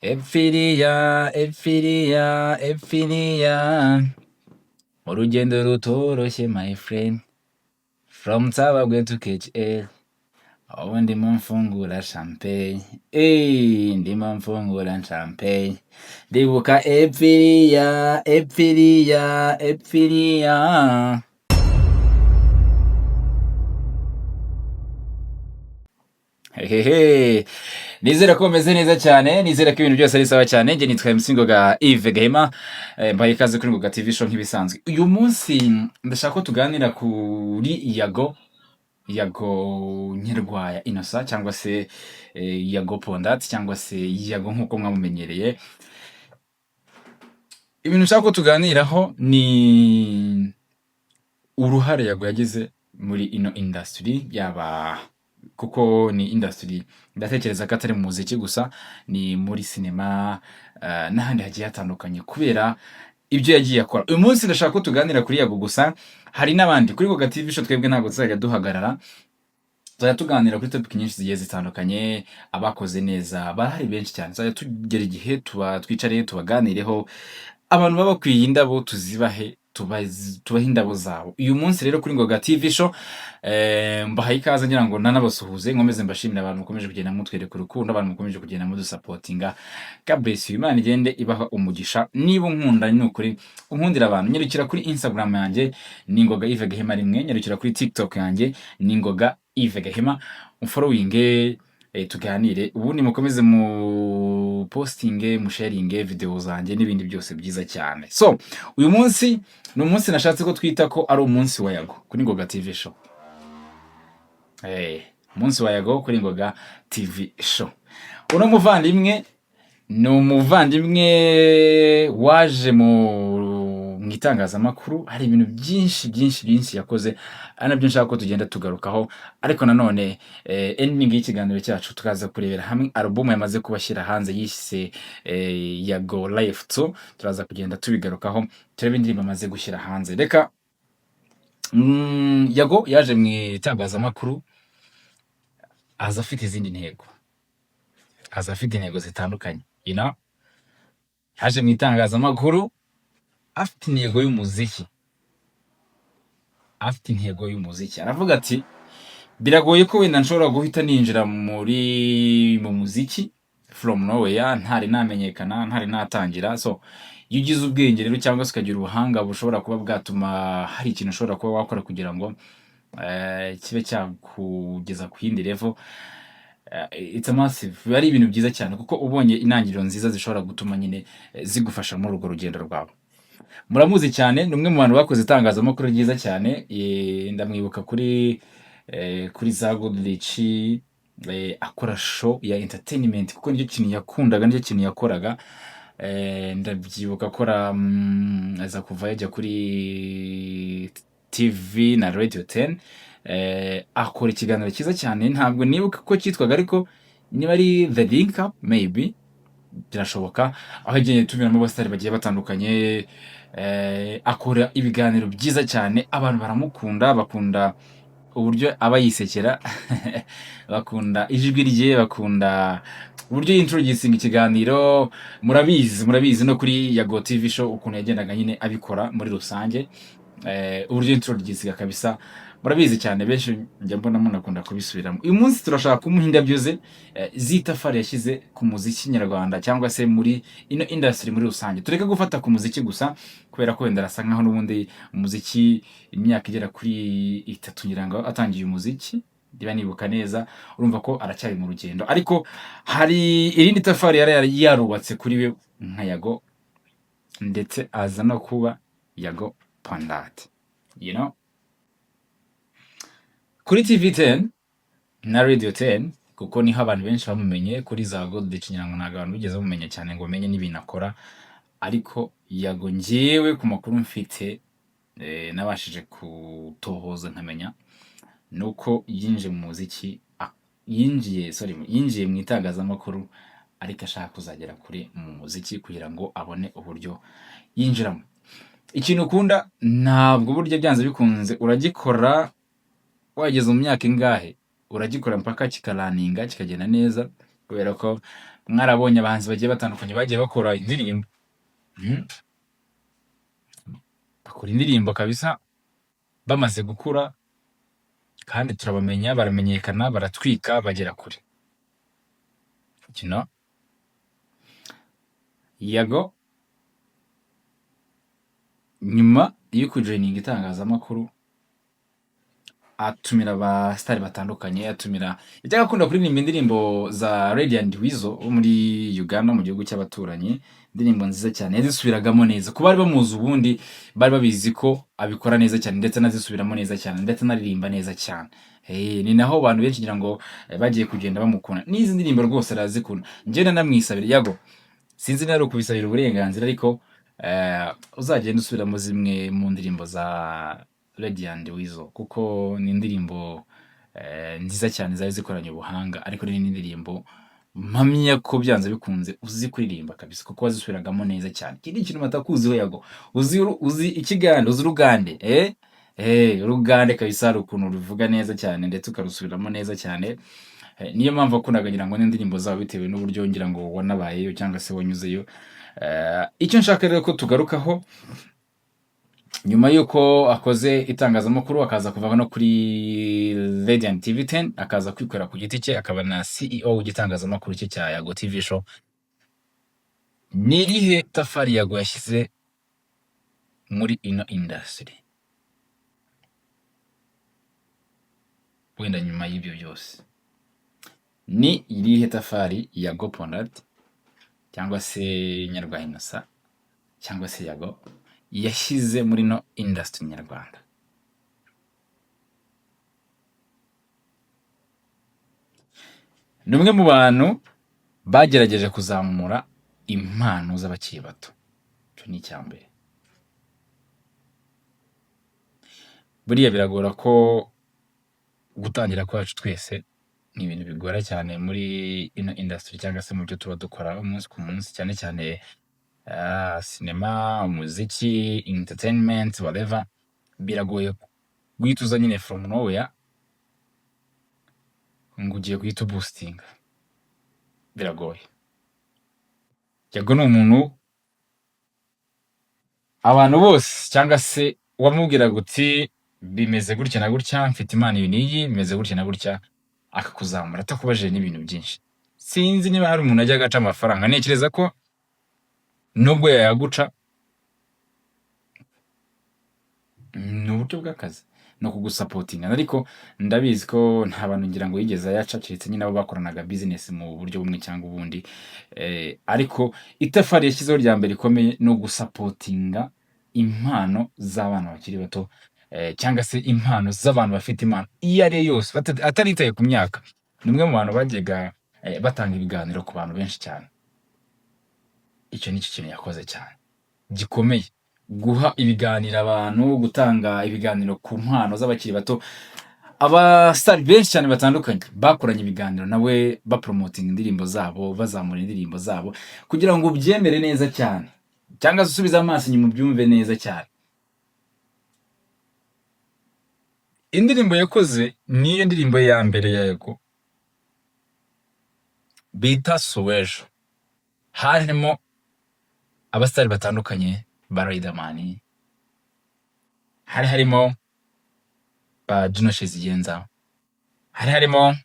Epfiriya, epfiriya, epfiriya, mu rugendo rutoroshye, my friend, from Tabagwe to KHL, ubu ndimo mfungura champagne, ndimo mfungura champagne, ndibuka epfiriya, epfiriya, epfiriya. Hehehe, nizere ko meze neza cyane, nizere ko ibintu byose ari sawa cyane. Njye nitwa MC Ngoga Yves Gahima, mbaye ikaze kuri Ngoga TV Show nk'ibisanzwe. Uyu munsi ndashaka ko tuganira kuri Yago, Yago Nyarwaya Innocent, cyangwa se Yago Pondat, cyangwa se Yago nk'uko mwamumenyereye. Ibintu nshaka ko tuganiraho ni uruhare Yago yagize muri ino industry, yaba kuko ni industry ndatekereza ko atari mu muziki gusa, ni muri sinema n'ahandi hagiye hatandukanye, kubera ibyo yagiye akora. Uyu munsi ndashaka ko tuganira kuri Yago gusa, hari n'abandi kuri Ngoga TV Show. Twebwe ntabwo tuzajya duhagarara, tuzajya tuganira kuri topic nyinshi zigiye zitandukanye. Abakoze neza barahari benshi cyane, tuzajya tugera igihe tuba twicare tubaganireho. Abantu baba bakwiye indabo tuzibahe, tubahe indabo zabo. Uyu munsi rero kuri Ngoga TV Show, mbahaye ikaze, ngira ngo nanabasuhuze, nkomeze mbashimire abantu mukomeje kugenda mutwereka urukundo, abantu mukomeje kugenda mudusapotinga. God bless you, Imana igende ibaha umugisha. Niba unkunda, ni ukuri unkundira abantu, nyarukira kuri Instagram yanjye ni Ngoga Yves Gahima rimwe, nyarukira kuri TikTok yanjye ni Ngoga Yves Gahima, umfollowinge, tuganire, ubundi mukomeze mu postinge, musharinge video zanjye n'ibindi byose byiza cyane. So uyu munsi ni umunsi nashatse ko twita ko ari umunsi wa Yago kuri Ngoga TV Show. Umunsi wa Yago kuri Ngoga TV Show. Uno muvandimwe ni umuvandimwe waje mu itangazamakuru, hari ibintu byinshi byinshi byinshi yakoze, ari nabyo nshaka ko tugenda tugarukaho. Ariko nanone ending y'ikiganiro cyacu tukaza kurebera hamwe album yamaze kubashyira hanze yise Yago Life 2. Turaza kugenda tubigarukaho, turebe indirimbo amaze gushyira hanze. Reka Yago yaje mu itangazamakuru aza afite izindi ntego, aza afite intego zitandukanye. Yaje mu itangazamakuru afite intego y'umuziki, afite intego y'umuziki. Aravuga ati: "Biragoye ko wenda nshobora guhita ninjira mu muziki from nowhere, ntari namenyekana, ntari natangira." So iyo ugize ubwenge rero, cyangwa se ukagira ubuhanga bushobora kuba bwatuma hari ikintu ushobora kuba wakora kugira ngo kibe cyakugeza ku yindi level, it's a massive, biba ari ibintu byiza cyane, kuko ubonye intangiriro nziza zishobora gutuma nyine zigufasha muri urwo rugendo rwawe. Muramuzi cyane, ni umwe mu bantu bakoze itangazamakuru ryiza cyane. Ndamwibuka kuri za Goodrich, akora show ya entertainment, kuko nicyo kintu yakundaga, nicyo kintu yakoraga. Ndabyibuka akora, aza kuva yajya kuri TV na Radio 10, akora ikiganiro cyiza cyane. Ntabwo nibuka ko cyitwaga, ariko niba ari The Link Up, maybe birashoboka, aho yagiye tumiramo abasitari bagiye batandukanye. Akora ibiganiro byiza cyane, abantu baramukunda, bakunda uburyo aba yisekera, bakunda ijwi rye, bakunda uburyo yintroducinga ikiganiro. Murabizi, murabizi no kuri Yago TV Show ukuntu yagendaga nyine abikora muri rusange, uburyo introducinga kabisa, murabizi cyane, benshi njya mbona munakunda kubisubiramo. Uyu munsi turashaka kumuha indabyo ze z'itafari yashyize ku muziki nyarwanda, cyangwa se muri ino industry muri rusange. Tureke gufata ku muziki gusa, kubera ko wenda arasa nkaho n'ubundi umuziki imyaka igera kuri 3 ngira ngo atangiye umuziki, niba nibuka neza, urumva ko aracyari mu rugendo. Ariko hari irindi tafari yari yarubatse kuri we nka Yago, ndetse aza no kuba Yago Pondat. Kuri TV 10 na Radio 10, kuko niho abantu benshi bamumenye. Kuri za Gold ngira ngo ntabwo abantu bigeze bamumenya cyane ngo bamenye n'ibintu akora. Ariko Yago, njyewe ku makuru mfite, nabashije kutohoza nkamenya, nuko yinjiye mu muziki, yinjiye, sorry, yinjiye mu itangazamakuru ariko ashaka kuzagera kure mu muziki, kugira ngo abone uburyo yinjiramo. Ikintu ukunda ntabwo burya byanze bikunze uragikora wageze mu myaka ingahe, uragikora mpaka kikaraninga, kikagenda neza, kubera ko Mwarabonye abahanzi bagiye batandukanye bagiye bakora indirimbo. Bakora indirimbo kabisa bamaze gukura, kandi turabamenya, baramenyekana, baratwika, bagera kure. You know? Yago nyuma yo kujoininga itangazamakuru atumira abasitari batandukanye, atumira, yajyaga akunda kuririmba indirimbo za Radio and Weasel wo muri Uganda, mu gihugu cy'abaturanyi, indirimbo nziza cyane yazisubiragamo neza. Ku bari bamuzi ubundi bari babizi ko abikora neza cyane, ndetse anazisubiramo neza cyane, ndetse anaririmba neza cyane. Ni naho abantu benshi ngira ngo bagiye kugenda bamukunda. N'izi ndirimbo rwose arazikunda. Njye nanamwisabira, Yago, sinzi niba ari ukubisabira uburenganzira, ariko uzagenda usubiramo zimwe mu ndirimbo za Radio and Weasel, kuko ni indirimbo nziza cyane zari zikoranye ubuhanga, ariko ni n'indirimbo mpamya ko byanze bikunze uzi kuririmba kabisa, kuko wazisubiragamo neza cyane. Ikindi kintu batakuziho, Yago, uzi ikigande, uzi urugande, urugande kabisa, hari ukuntu ruvuga neza cyane ndetse ukarusubiramo neza cyane. Niyo mpamvu wakundaga ngira ngo n'indirimbo zabo, bitewe n'uburyo ngira ngo wanabayeyo cyangwa se wanyuzeyo. Icyo nshaka rero ko tugarukaho, nyuma y'uko akoze itangazamakuru, akaza kuva no kuri Radiant TV 10, akaza kwikorera ku giti cye, akaba na CEO w'igitangazamakuru cye cya Yago TV Show, ni irihe tafari Yago yashyize muri ino industry? Wenda nyuma y'ibyo byose, ni irihe tafari Yago Pon Dat cyangwa se Nyarwaya Innocent cyangwa se Yago yashyize muri ino industry nyarwanda? Ni umwe mu bantu bagerageje kuzamura impano z'abakiri bato, icyo ni icya mbere. Buriya biragora ko gutangira kwacu twese ni ibintu bigora cyane muri ino industry cyangwa se mu byo tuba dukora umunsi ku munsi, cyane cyane sinema, umuziki, entertainment, whatever. Biragoye guhita uza nyine from nowhere ngo ugiye guhita uboostinga, biragoye. Yago ni umuntu abantu bose cyangwa se wamubwiraga uti bimeze gutya na gutya, mfite impano iyi n'iyi, bimeze gutya na gutya, akakuzamura atakubajije n'ibintu byinshi. Sinzi niba hari umuntu ajya agaca amafaranga, ntekereza ko nubwo yayaguca ni uburyo bw'akazi, ni ukugusupportinga, ariko ndabizi ko nta bantu ngira ngo yigeze ayaca, keretse nyine abo bakoranaga business mu buryo bumwe cyangwa ubundi. Ariko itafari yashyizeho rya mbere rikomeye ni ugusupportinga impano z'abana bakiri bato, cyangwa se impano z'abantu bafite impano iyo ari yo yose, ataritaye ku myaka. Ni umwe mu bantu bajyaga batanga ibiganiro ku bantu benshi cyane. Icyo ni cyo kintu yakoze cyane gikomeye, guha ibiganiro abantu, gutanga ibiganiro ku mpano z'abakiri bato. Abasitari benshi cyane batandukanye bakoranye ibiganiro nawe, bapromotinga indirimbo zabo, bazamura indirimbo zabo. Kugira ngo ubyemere neza cyane cyangwa se usubize amaso inyuma ubyumve neza cyane, indirimbo yakoze niyo ndirimbo ya mbere ya Yago bita Suwejo. Harimo abasitari batandukanye ba Riderman, hari harimo ba Juno Kizigenza, hari harimo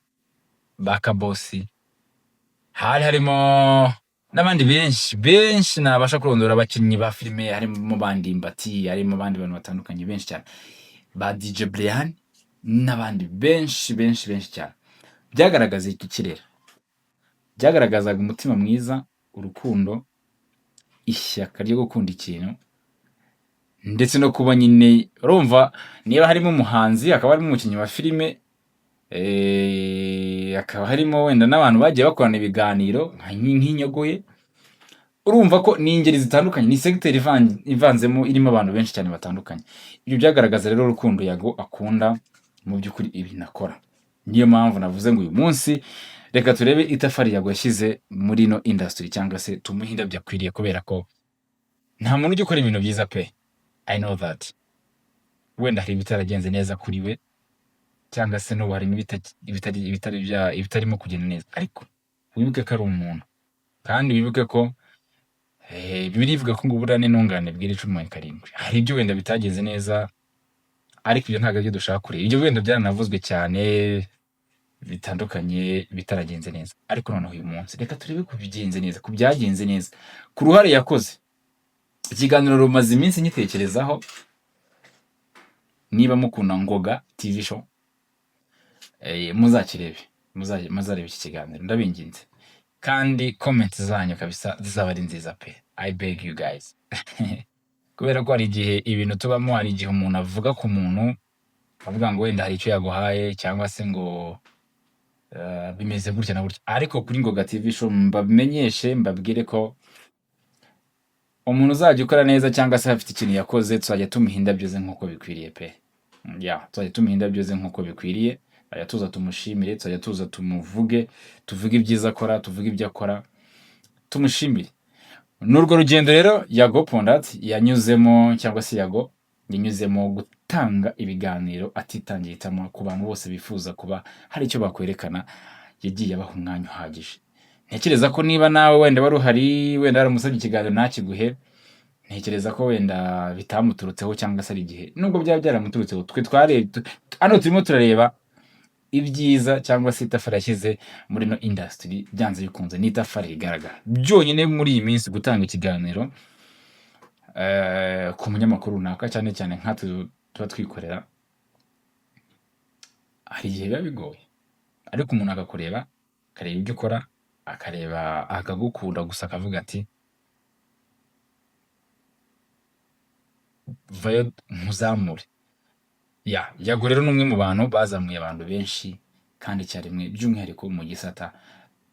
ba Kabosi, hari harimo n'abandi benshi benshi nabasha kurondora, abakinnyi ba filime, harimo ba Ndimbati, harimo abandi bantu batandukanye benshi cyane, ba DJ Brian n'abandi benshi benshi benshi cyane. Byagaragaza iki kirere, byagaragazaga umutima mwiza, urukundo, ishyaka ryo gukunda ikintu, ndetse no kuba nyine urumva niba harimo umuhanzi, hakaba harimo umukinnyi wa filime, hakaba harimo wenda n'abantu bagiye bakorana ibiganiro nk'inyogoye, urumva ko ni ingeri zitandukanye, ni segiteri ivanzemo, irimo abantu benshi cyane batandukanye. Ibyo byagaragaza rero urukundo Yago akunda mu by'ukuri ibintu akora. Niyo mpamvu navuze ngo uyu munsi reka turebe itafari Yago yashyize muri ino industry, cyangwa se tumuhe indabyo akwiriye, kubera ko nta muntu ujya ukora ibintu byiza pe. I know that wenda hari ibitaragenze neza kuri we, cyangwa se n'ubu harimo ibitarimo kugenda neza, ariko wibuke ko ari umuntu. Kandi wibuke ko Bibiliya ivuga ko ngo buriya n'intungane bwira 17. Hari ibyo wenda bitagenze neza, ariko ibyo ntabwo aribyo dushaka kureba. Ibyo wenda byaranavuzwe cyane bitandukanye bitaragenze neza, ariko noneho uyu munsi reka turebe ku bigenze neza, ku byagenze neza, ku ruhare yakoze. Ikiganiro rumaze iminsi nyitekerezaho. Niba mukunda Ngoga TV Show, muzakirebe, muzarebe iki kiganiro, ndabinginze. Kandi comment zanyu kabisa zizaba ari nziza pe, I beg you guys, kubera ko hari igihe ibintu tubamo, hari igihe umuntu avuga ku muntu avuga ngo wenda hari icyo yaguhaye cyangwa se ngo bimeze gutya na gutya. Ariko kuri Ngoga TV Show mbamenyeshe, mbabwire ko umuntu uzajya ukora neza cyangwa se afite ikintu yakoze, tuzajya tumuha indabyo ze nk'uko bikwiriye pe. Ya, tuzajya tumuha indabyo ze nk'uko bikwiriye, tuzajya tuza tumushimire, tuzajya tuza tumuvuge, tuvuge ibyiza akora, tuvuge ibyo akora, tumushimire. Ni urwo rugendo rero Yago Pon Dat yanyuzemo, cyangwa se Yago yanyuzemo, gutanga ibiganiro atitangiye itama ku bantu bose bifuza kuba hari icyo bakwerekana. Yagiye abaha umwanya uhagije. Ntekereza ko niba nawe wenda wari uhari, wenda waramusabye ikiganiro ntakiguhe, ntekereza ko wenda bitamuturutseho, cyangwa se ari igihe nubwo byaba byaramuturutseho, twe twarebye hano turimo turareba ibyiza cyangwa se itafari yashyize muri ino industry. Byanze bikunze ni itafari rigaragara byonyine muri iyi minsi. Gutanga ikiganiro ku munyamakuru runaka, cyane cyane nkatwe tuba twikorera, hari igihe biba bigoye, ariko umuntu akakureba, akareba ibyo ukora, akareba akagukunda gusa, akavuga ati: "Vayo nkuzamure." Ya, Yago rero ni umwe mu bantu bazamuye abantu benshi kandi icyarimwe, by'umwihariko mu gisata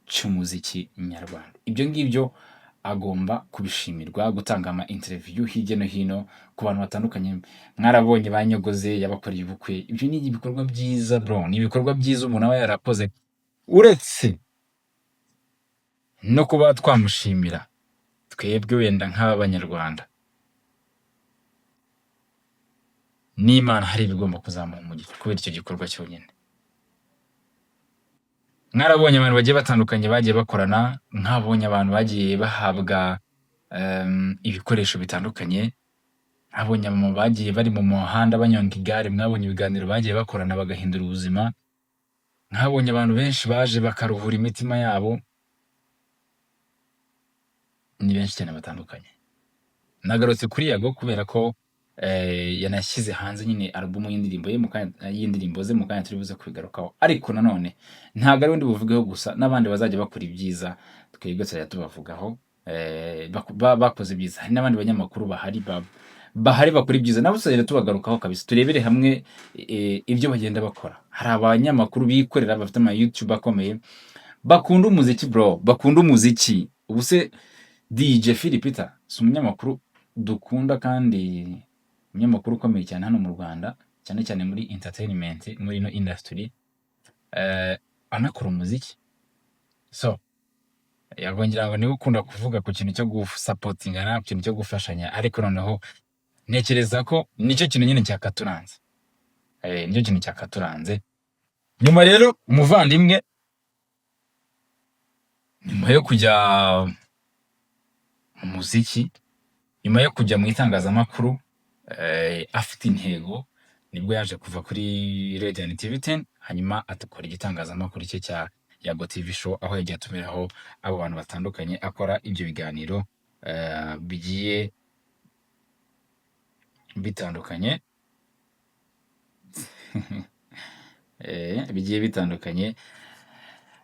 cy'umuziki nyarwanda. Ibyo ngibyo agomba kubishimirwa. Gutanga ama interview hirya no hino ku bantu batandukanye, mwarabonye banyogoze yabakoreye ubukwe. Ibyo ni ibikorwa byiza bro, ni ibikorwa byiza umuntu aba yarakoze. Uretse no kuba twamushimira twebwe wenda nk'abanyarwanda, n'Imana hari ibigomba kuzamuha umugisha kubera icyo gikorwa cyonyine. Mwarabonye abantu bagiye batandukanye bagiye bakorana, mwabonye abantu bagiye bahabwa ibikoresho bitandukanye, mwabonye abamama bagiye bari mu muhanda banyonga igare, mwabonye ibiganiro bagiye bakorana bagahindura ubuzima, mwabonye abantu benshi baje bakaruhura imitima yabo, ni benshi cyane batandukanye. Nagarutse kuri Yago kubera ko yanashyize hanze nyine alubumu y'indirimbo ye mu kanya, y'indirimbo ze, mu kanya turi buze kubigarukaho. Ariko nanone ntabwo ari we ndi buvugeho gusa, n'abandi bazajya bakora ibyiza twebwe tuzajya tubavugaho, bakoze ibyiza. Hari n'abandi banyamakuru bahari bahari bakora ibyiza, nabo tuzagenda tubagarukaho kabisa, turebere hamwe ibyo bagenda bakora. Hari abanyamakuru bikorera bafite ama YouTube akomeye, bakunda umuziki bro, bakunda umuziki. Ubu se DJ Phil Peter si umunyamakuru dukunda kandi umunyamakuru ukomeye cyane hano mu Rwanda, cyane cyane muri entertainment, muri ino industry, anakora umuziki? So Yago ngira ngo niwe ukunda kuvuga ku kintu cyo gusupportingana, ku kintu cyo gufashanya, ariko noneho ntekereza ko nicyo kintu nyine cyakaturanze, nicyo kintu cyakaturanze. Nyuma rero umuvandimwe, nyuma yo kujya mu muziki, nyuma yo kujya mu itangazamakuru, afite intego, nibwo yaje kuva kuri Radio and TV 10, hanyuma akora igitangazamakuru cye cya Yago TV Show, aho yagiye atumiraho abo bantu batandukanye, akora ibyo biganiro bigiye bitandukanye, bigiye bitandukanye.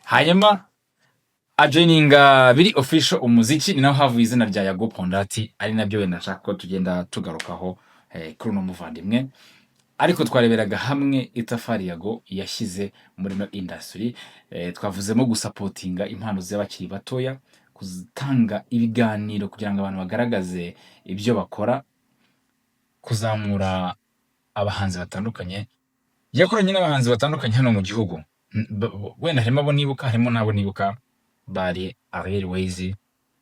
Hanyuma ajoininga biri official umuziki, ni naho havuye izina rya Yago Pon Dat, ari nabyo wenda nshaka ko tugenda tugarukaho kuri uno muvandimwe. Ariko twareberaga hamwe itafari Yago yashyize muri ino industry. Twavuzemo gusupportinga impano z'abakiri batoya, gutanga ibiganiro kugira ngo abantu bagaragaze ibyo bakora, kuzamura abahanzi batandukanye. Yakoranye n'abahanzi batandukanye hano mu gihugu. Wenda harimo abo nibuka, harimo n'abo nibuka, bari Ariel Wayz,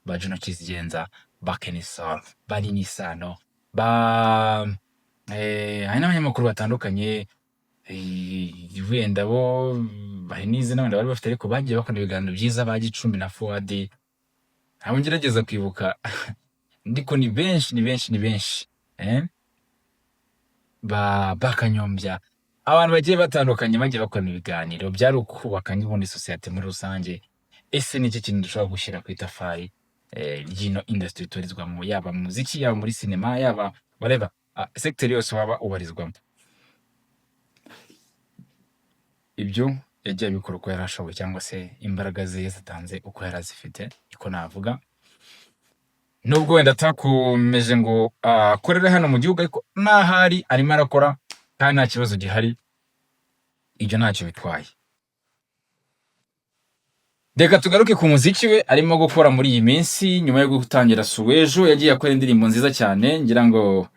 ba Juno Kizigenza, ba Kenny Sol, ba Nisano, ba hari n'abanyamakuru batandukanye, wenda bo hari n'izina wenda bari bafite, ariko bagiye bakora ibiganiro byiza, ba Gicumbi na Fuadi. Ntabwo ngerageza kwibuka, ndiko ni benshi, ni benshi, ni benshi, ba Bakanyombya, abantu bagiye batandukanye bagiye bakorana ibiganiro. Byari ukubaka n'ubundi sosiyete muri rusange. Ese ni iki kintu dushobora gushyira ku itafari ry'ino industry tubarizwamo, yaba mu muziki, yaba muri sinema, yaba whatever, secteur yose waba ubarizwamo? Ibyo yagiye abikora uko yari ashoboye, cyangwa se imbaraga ze yazitanze uko yari azifite, niko navuga. Nubwo wenda atakomeje ngo akorere hano mu gihugu, ariko n'ahari arimo arakora kandi nta kibazo gihari, ibyo ntacyo bitwaye. Reka tugaruke ku muziki we arimo gukora muri iyi minsi. Nyuma yo gutangira Suwejo, yagiye akora indirimbo nziza cyane, ngira ngo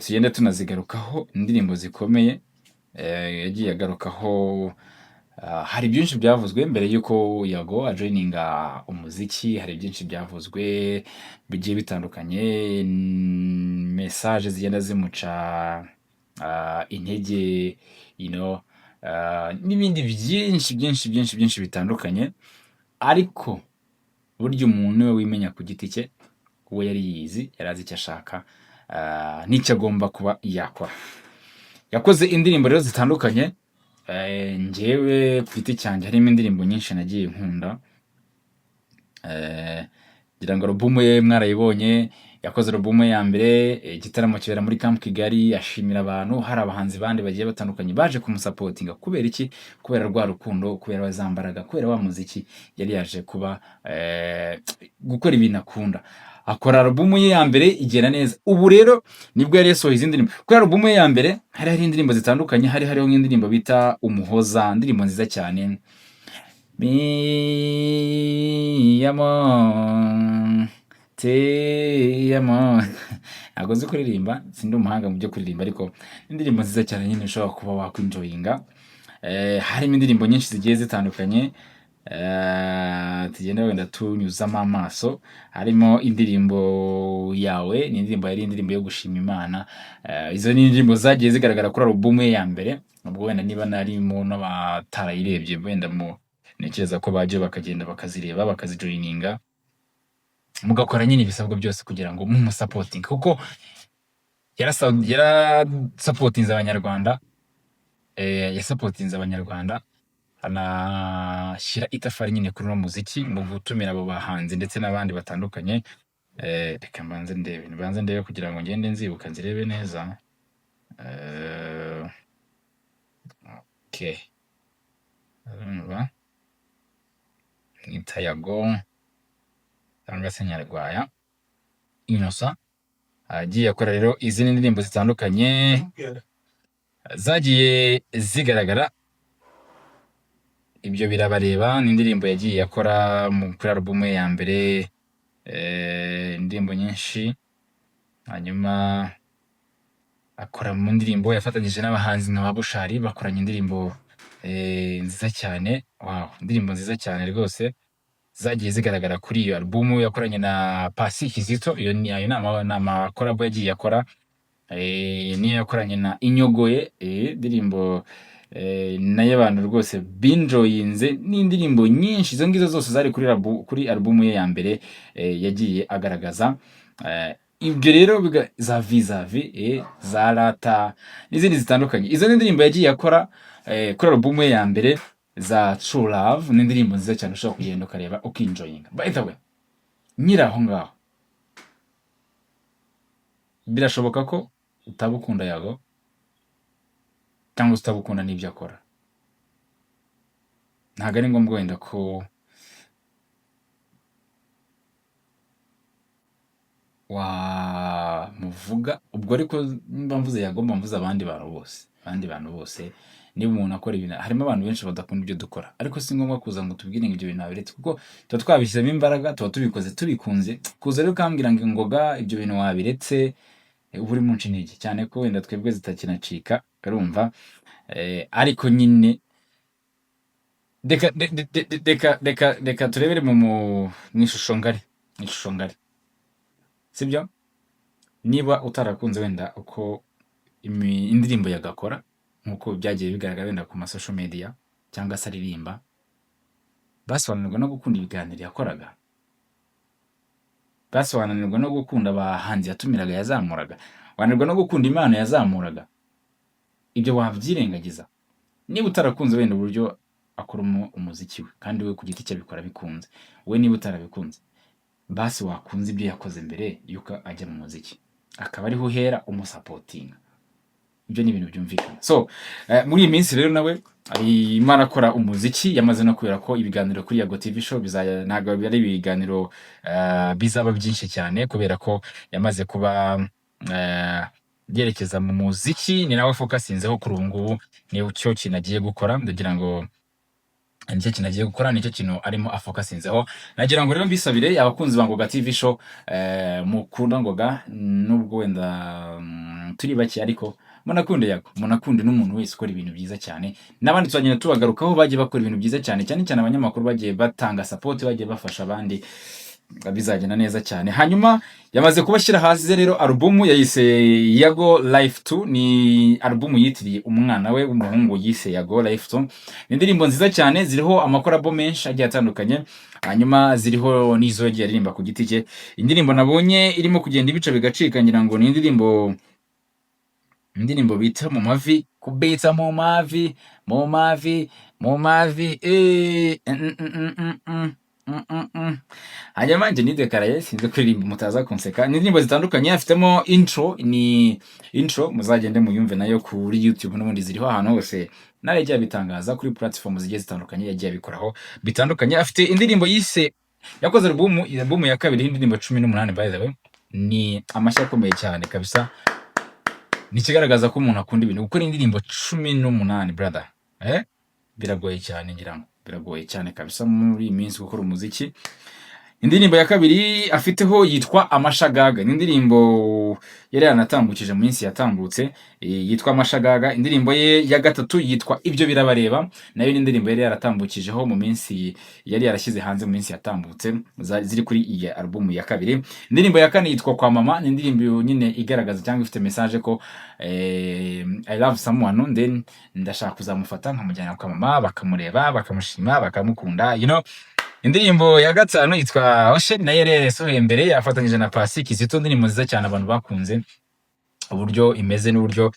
tugende tunazigarukaho, indirimbo zikomeye yagiye agarukaho. Hari byinshi byavuzwe mbere y'uko Yago ajoininga umuziki, hari byinshi byavuzwe bigiye bitandukanye, message zigenda zimuca intege, n'ibindi byinshi byinshi byinshi byinshi bitandukanye. Ariko burya umuntu we wimenya ku giti cye, we yari yiyizi, yari azi icyo ashaka n'icyo agomba kuba yakora. Yakoze indirimbo rero zitandukanye. Njyewe ku giti cyanjye harimo indirimbo nyinshi nagiye nkunda. Ngira ngo alubumu ye mwarayibonye. Yakoze alubumu ye ya mbere, igitaramo kibera muri Camp Kigali, ashimira abantu. Hari abahanzi bandi bagiye batandukanye baje kumusupportinga. Kubera iki? Kubera rwa rukundo, kubera za mbaraga, kubera wa muziki yari yaje kuba gukora ibintu akunda. Akora alubumu ye ya mbere igera neza. Ubu rero nibwo yari yasohoye izindi ndirimbo. Kuri alubumu ye ya mbere hari indirimbo zitandukanye, hari hariho nk'indirimbo bita Umuhoza, indirimbo nziza cyane. Mi amo, te amo. Ntabwo nzi kuririmba, sindi umuhanga mu byo kuririmba, ariko indirimbo nziza cyane nyine ushobora kuba wakwenjoyinga. Harimo indirimbo nyinshi zigiye zitandukanye, tugenda wenda tunyuzamo amaso. Harimo indirimbo yawe, ni indirimbo yari indirimbo yo gushima Imana. Izo ni indirimbo zagiye zigaragara kuri alubumu ye ya mbere. Ubwo wenda niba narimo n'abatarayirebye, wenda mu ntekereza ko bajya bakagenda bakazireba, bakazijoininga, mugakora nyine ibisabwa byose kugira ngo mumusupportinge, kuko yarasupportinze Abanyarwanda, yasupportinze Abanyarwanda, anashyira itafari nyine kuri uno muziki mu gutumira abo bahanzi ndetse n'abandi batandukanye. Reka mbanze ndebe kugira ngo ngende nzibuka nzirebe neza. Okay, urumva mwita Yago cyangwa se Nyarwaya Innocent, agiye akora rero izindi ndirimbo zitandukanye zagiye zigaragara. Ibyo birabareba, ni indirimbo yagiye akora kuri alubumu ye ya mbere, indirimbo nyinshi. Hanyuma akora mu ndirimbo yafatanyije n'abahanzi nka ba Bushali, bakoranye indirimbo nziza cyane. Wow, indirimbo nziza cyane rwose zagiye zigaragara kuri iyo alubumu. Yakoranye na Pasi Kizito, iyo ni ayo ni amacollabo yagiye akora. Niyo yakoranye na Inyogoye, indirimbo nayo abantu rwose benjoyinze, n'indirimbo nyinshi. Izo ngizo zose zari kuri alubumu ye ya mbere yagiye agaragaza. Ibyo rero za vizavi, za rata n'izindi zitandukanye. Izo ni indirimbo yagiye akora kuri alubumu ye ya mbere, za True Love, ni indirimbo nziza cyane ushobora kugenda ukareba ukenjoyinga. By the way, nyiri aho ngaho, birashoboka ko utaba ukunda Yago cyangwa se utaba ukunda n'ibyo akora. Ntabwo ari ngombwa wenda ko wamuvuga ubwo, ariko nimba mvuze Yago mba mvuze abandi bantu bose. Abandi bantu bose, niba umuntu akora ibintu, harimo abantu benshi badakunda ibyo dukora, ariko si ngombwa kuza ngo tubwire ngo ibyo bintu wabiretse, kuko tuba twabishyizemo imbaraga, tuba tubikoze tubikunze. Kuza rero ukambwira ngo ngoga ibyo bintu wabiretse, uba uri munca intege cyane, ko wenda twebwe zitakinacika, urumva. Ariko nyine reka reka reka reka turebere mu ishusho ngari, mu ishusho ngari, sibyo? Niba utarakunze wenda uko indirimbo yagakora nk'uko byagiye bigaragara wenda ku ma social media cyangwa se aririmba, basobanurirwa no gukunda ibiganiro yakoraga. Basi wananirwa no gukunda abahanzi yatumiraga, yazamuraga, wananirwa no gukunda impano yazamuraga. Ibyo wabyirengagiza? Niba utarakunze wenda uburyo akoramo umuziki we, kandi we ku giti cye abikora bikunze, we niba utarabikunze, basi wakunze ibyo yakoze mbere yuko ajya mu muziki, akaba ariho uhera umusupportinga. Ibyo ni ibintu byumvikana. So muri iyi minsi rero nawe arimo arakora umuziki, yamaze no kubera ko ibiganiro kuri Yago TV Show bizajya, ntabwo ari ibiganiro bizaba byinshi cyane, kubera ko yamaze kuba yerekeza mu muziki. Ni nawe focusinzeho kuri ubu ngubu, ni cyo kintu agiye gukora. Ndagira ngo nicyo kintu agiye gukora, nicyo kintu arimo afocusinzeho. Nagira ngo rero mbisabire abakunzi ba Ngoga TV Show, mukunda Ngoga, nubwo wenda turi bake, ariko munakunde Yago, munakunde n'umuntu wese ukora ibintu byiza cyane. N'abandi tuzagenda tubagarukaho bagiye bakora ibintu byiza cyane, cyane cyane abanyamakuru bagiye batanga support, bagiye bafasha abandi. Bizagenda neza cyane. Hanyuma yamaze kubashyira hasi rero alubumu yayise Yago Life 2. Ni alubumu yitiriye umwana we w'umuhungu yise Yago Life 2. Ni indirimbo nziza cyane, ziriho amacollabo menshi agiye atandukanye, hanyuma ziriho n'izo yagiye aririmba ku giti cye. Indirimbo nabonye irimo kugenda ibica bigacika, ngira ngo ni indirimbo bita "Mu Mavi", kubitsa mu mavi, mu mavi, mu mavi, eh, Hanyuma njye nidekaraye, sinzi kuririmba, mutaza kunseka. Ni indirimbo zitandukanye, afitemo intro, ni intro muzagende muyumve nayo kuri YouTube, n'ubundi ziriho ahantu hose, nawe yagiye abitangaza kuri platform zigiye zitandukanye, yagiye abikoraho bitandukanye. Afite indirimbo yise, yakoze album ya kabiri y'indirimbo 18. By the way, ni amashyi akomeye cyane kabisa, ni ikigaragaza ko umuntu akunda ibintu. Gukora indirimbo 18, brother, biragoye cyane. Ngira ngo biragoye cyane kabisa muri iyi minsi gukora umuziki. Indirimbo ya kabiri afiteho yitwa "Amashagaga", ni indirimbo yari yanatambukije mu minsi yatambutse, yitwa "Amashagaga". Indirimbo ye ya gatatu yitwa "Ibyo Birabareba", nayo ni indirimbo yari yaratambukijeho mu minsi, yari yarashyize hanze mu minsi yatambutse, ziri kuri iyi alubumu ya kabiri. Indirimbo ya kane yitwa "Kwa Mama", ni indirimbo nyine igaragaza cyangwa ifite message ko I love someone, then ndashaka kuzamufata nkamujyana kwa mama, bakamureba, bakamushima, bakamukunda. Indirimbo ya gatanu yitwa "Ocean", nayo yari yasohoye mbere, yafatanyije na Pasi Kizito. Indirimbo nziza cyane, abantu bakunze uburyo imeze n'uburyo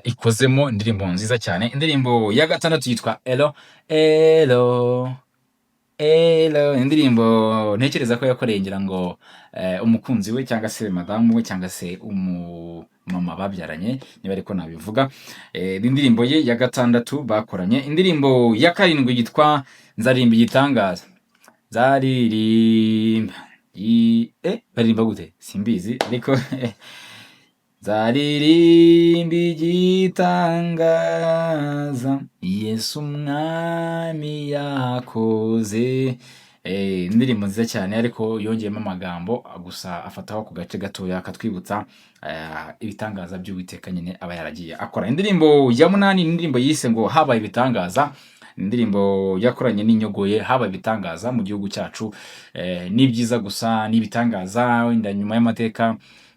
ikozemo, indirimbo nziza cyane. Indirimbo ya gatandatu yitwa "Elo Elo Elo", indirimbo ntekereza ko yakoreye, ngira ngo umukunzi we, cyangwa se madamu we, cyangwa se umumama babyaranye, niba ariko nabivuga. Ni indirimbo ye ya gatandatu bakoranye. Indirimbo ya karindwi yitwa "Nzaririmba Igitangaza", nzaririmba baririmba gute simbizi, ariko nzaririmba igitangaza Yesu umwami yakoze. Indirimbo nziza cyane, ariko yongeyemo amagambo gusa, afataho ku gace gatoya akatwibutsa ibitangaza by'Uwiteka nyine aba yaragiye akora. Indirimbo ya munani ni indirimbo yise ngo "Habaye Ibitangaza", indirimbo yakoranye n'Inyogoye. Habaye ibitangaza mu gihugu cyacu, ni byiza gusa, ni ibitangaza wenda nyuma y'amateka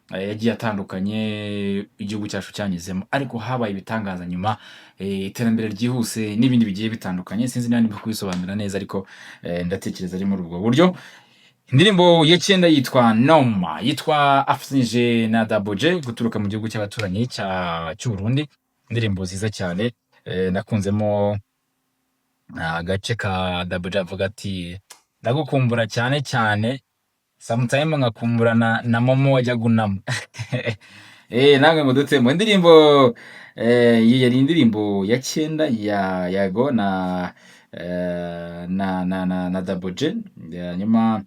yagiye atandukanye igihugu cyacu cyanyuzemo, ariko habaye ibitangaza nyuma, iterambere ryihuse n'ibindi bigiye bitandukanye. Sinzi niba ndimo kubisobanura neza, ariko ndatekereza ari muri ubwo buryo. Indirimbo ya cyenda yitwa "Noma", yitwa afatanyije na Double J guturuka mu gihugu cy'abaturanyi cy'u Burundi. Indirimbo nziza cyane, nakunzemo agace ka Double J avuga ati: "Ndagukumbura cyane cyane, sometime nkakumbura na momo wajyaga unama." Namwe mudutemo. Indirimbo iyi yari indirimbo ya cyenda ya Yago na Double J. Hanyuma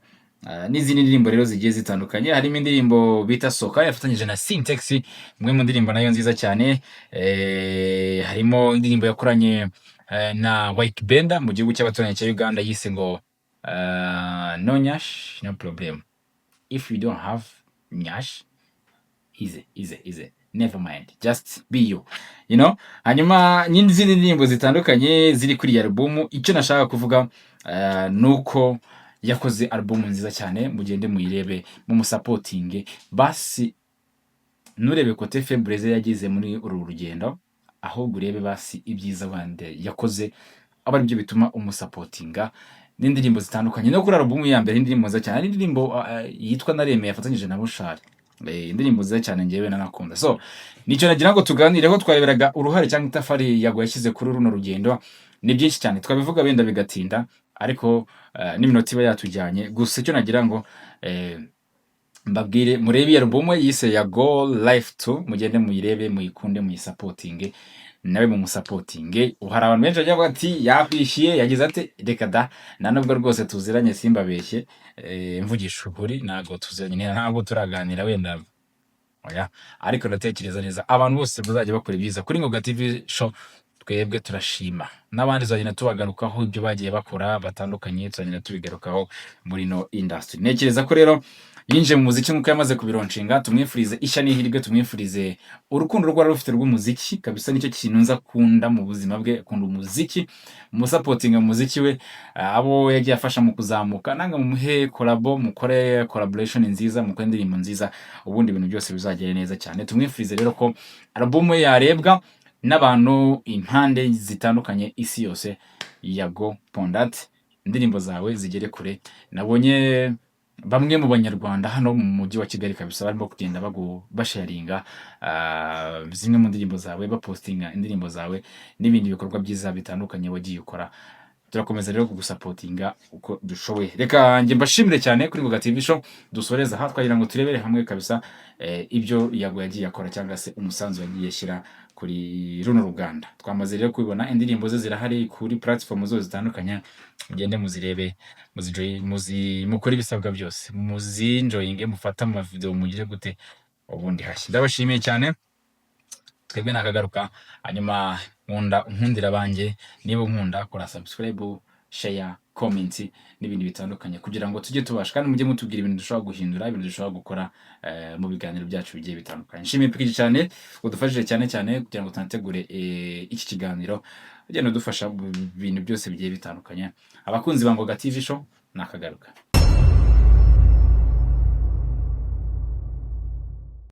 n'izindi ndirimbo rero zigiye zitandukanye, harimo indirimbo bita "Soka" yafatanyije na Sintex, imwe mu ndirimbo nayo nziza cyane. Harimo indirimbo yakoranye na White Benda mu gihugu cy'abaturanyi cya Uganda, yise ngo "No Nyash No Problem", if you don't have nyash, easy easy easy, never mind, just be you you know Hanyuma n'izindi ndirimbo zitandukanye ziri kuri iyi alubumu. Icyo nashaka kuvuga ni uko yakoze alubumu nziza cyane. Mugende muyirebe, mumusupportinge. Basi nturebe côté faible yagize muri uru rugendo, ahubwo urebe basi ibyiza wenda yakoze, aba aribyo bituma umusupportinga. n'indirimbo zitandukanye. No kuri album ya mbere, indirimbo nziza cyane, hari indirimbo yitwa Naremeye yafatanyije na Bushari. Indirimbo nziza cyane, ngewe nanakunda. So nicyo nagira ngo tuganireho. Twareberaga uruhare cyangwa itafari Yago yashyize kuri runo rugendo. Ni byinshi cyane twabivuga, wenda bigatinda, ariko n'iminota iba yatujyanye. Gusa icyo nagira ngo mbabwire, murebe iyi album yise Yago Life 2, mugende muyirebe, muyikunde, muyisupportinge, nawe mumusupportinge. Hari abantu benshi bajya bavuga ati yakwishyuye, yagize ati reka da. Nta nubwo rwose tuziranye, simbabeshye, mvugisha ukuri ntabwo tuziranye, ntabwo turaganira wenda, oya. Ariko ndatekereza neza abantu bose bazajya bakora ibyiza kuri Ngoga TV Show, twebwe turashima. N'abandi tuzagenda tubagarukaho, ibyo bagiye bakora batandukanye tuzagenda tubigarukaho muri no industry. Ntekereza ko rero yinjiye mu muziki nk'uko yamaze kubilaunchinga. Tumwifurize ishya n'ihirwe, tumwifurize urukundo rwari rufite rw'umuziki kabisa. Nicyo kintu nza akunda mu buzima bwe, akunda umuziki. Musupportinga mu muziki we, abo yagiye afasha mu kuzamuka, nanga mumuhe collabo, mukore collaboration nziza, mukore indirimbo nziza, ubundi ibintu byose bizagere neza cyane. Tumwifurize rero ko album ye yarebwa n'abantu impande zitandukanye, isi yose. Yago Pon Dat, indirimbo zawe zigere kure. Nabonye bamwe mu Banyarwanda hano mu mujyi wa Kigali kabisa barimo kugenda basharinga zimwe mu ndirimbo zawe, bapostinga indirimbo zawe n'ibindi bikorwa byiza bitandukanye wagiye ukora. Turakomeza rero kugusupportinga uko dushoboye. Reka njye mbashimire cyane kuri Ngoga TV Show. Dusoreza aha, twagira ngo turebere hamwe kabisa ibyo Yago yagiye akora cyangwa se umusanzu yagiye ashyira kuri runo ruganda. Twamaze rero kubibona, indirimbo ze zirahari kuri platform zose zitandukanye. Mugende muzirebe, muzi mukore ibisabwa byose, muzienjoyinge, mufate amavideo, mugire gute, ubundi hashya. Ndabashimiye cyane, twebwe nakagaruka. Hanyuma nkunda nkundira abanjye, niba unkunda kora subscribe, share, comment n'ibindi bitandukanye kugira ngo tujye tubasha. Kandi mujye mutubwira ibintu dushobora guhindura, ibintu dushobora gukora mu biganiro byacu bigiye bitandukanye. Nshimiye Piki cyane udufashije cyane cyane kugira ngo tunategure iki kiganiro, ugenda udufasha mu bintu byose bigiye bitandukanye. Abakunzi ba Ngoga TV Show, nakagaruka.